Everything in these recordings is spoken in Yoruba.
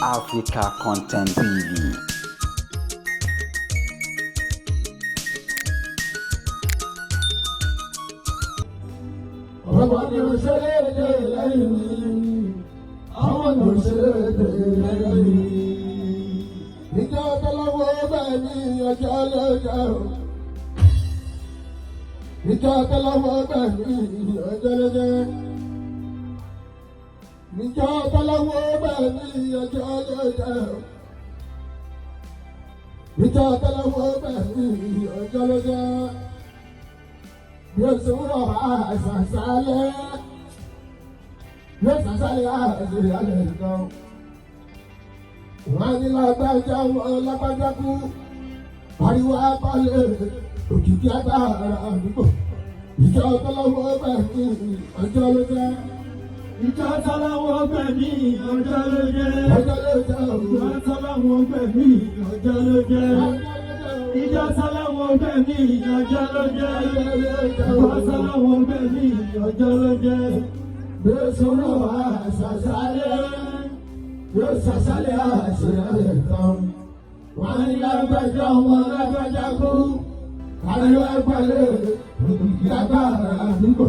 Africa Content TV. Ọmọ ní òṣèré lẹ́yìn mi, àwọn ní òṣèré lẹ́yìn mi. Ìjọ tọ́lọ́wọ́ bẹ́ẹ̀ ní ọjọ́ lọ́jọ́. Ìjọ tọ́lọ́wọ́ bẹ́ẹ̀ ní ọjọ́ lọ́jọ́. Ìjọ tọ́lọ́wọ́ bẹ́ẹ̀ ní ọjọ́ lọ́jọ́. Ìjọ tọ́lọ́wọ́ bẹ́ẹ̀ ní ọjọ́ lọ́jọ́. Bí o ṣe wúrọ̀ àṣàṣàlẹ̀, bí o ṣàṣàlẹ̀ àṣàṣàlẹ̀ nǹkan. Wọ́n á ní lágbájá wọn lágbájá kú. Ariwo apálẹ̀ òkìkí agbára àdúgbò. Ìjọ tọ́lọ́wọ́ bẹ̀ ní ọjọ́ ló jẹ́. Ìjọ tọ́láwọ́ gbẹ̀mí ọjọ́ ló jẹ́. Ọjọ́ ló jẹ́ Ìjọ òun. tọ́láwọ́ gbẹ̀mí ọjọ́ ló jẹ́. Ìjọ tọ́láwọ́ gbẹ̀mí ọjọ́ ló jẹ́. Ìjọ tọ́láwọ́ gbẹ̀mí ọjọ́ ló jẹ́. Bí o ṣe wúrọ̀ àṣàṣàlẹ̀, bí o ṣàṣàlẹ̀ àṣàṣàlẹ̀ tán. Wọ́n á ní lágbájá wọn lágbájá kú. Ariwo apálẹ̀ òkìkí agbára àdúgbò.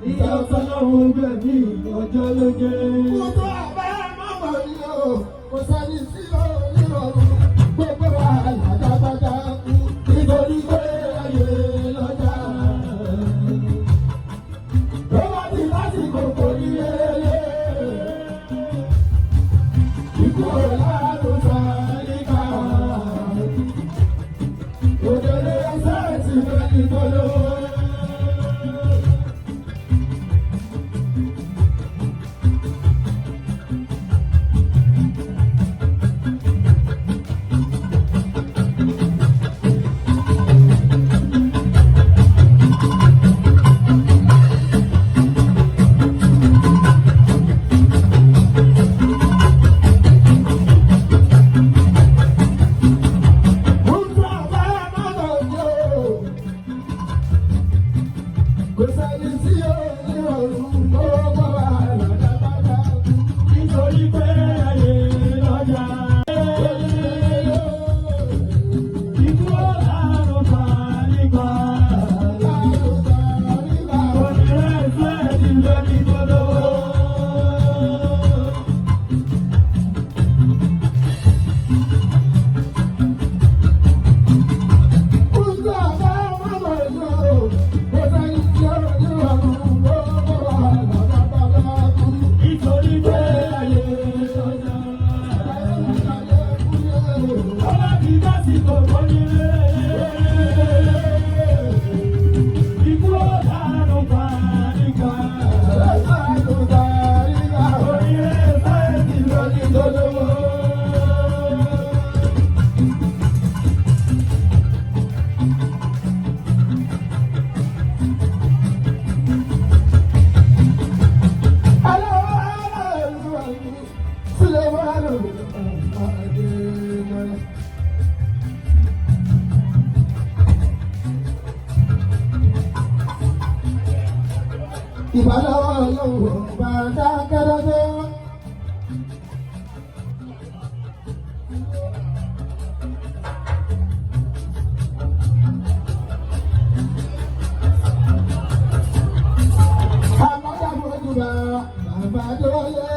Ìjọ tọ́láwọ́ gbẹ̀mí ọjọ́ ló jẹ́. Gbogbo àbá mọ̀mọ́ ni o, kò sẹ́ni tí ó ní ọ̀run. Gbogbo wa làdágbájá kú nítorí pé ayé lọ́jà. Tó bá ti lásìkò kò ní yéyé. Ikú ọ̀la ló sọ nípa. Òdòdó ẹsẹ̀ ti fẹ́ ní tọ́lọ́. Kò sẹ́ni tí ó ní ọ̀run tó bá wà lọ́dọ̀. Nítorí pé ayé lọ́jà. Ikú ọ̀la ló fà nípa. Òṣèré ìfẹ́ ti fẹ́ ní tọ́lọ́wọ́. Nítorí pé ayé lọ́jà. Ọba ti dásìkò kò ní rere. Ikú ọ̀la ló fà nípa. Òṣèré ìfẹ́ ti fẹ́ ní tọ́lọ́wọ́. Ìbálòwò lòun bá dákẹ́rẹ́dẹ́. Àmọ́dàmọ́dúnrà bàbá dóyè.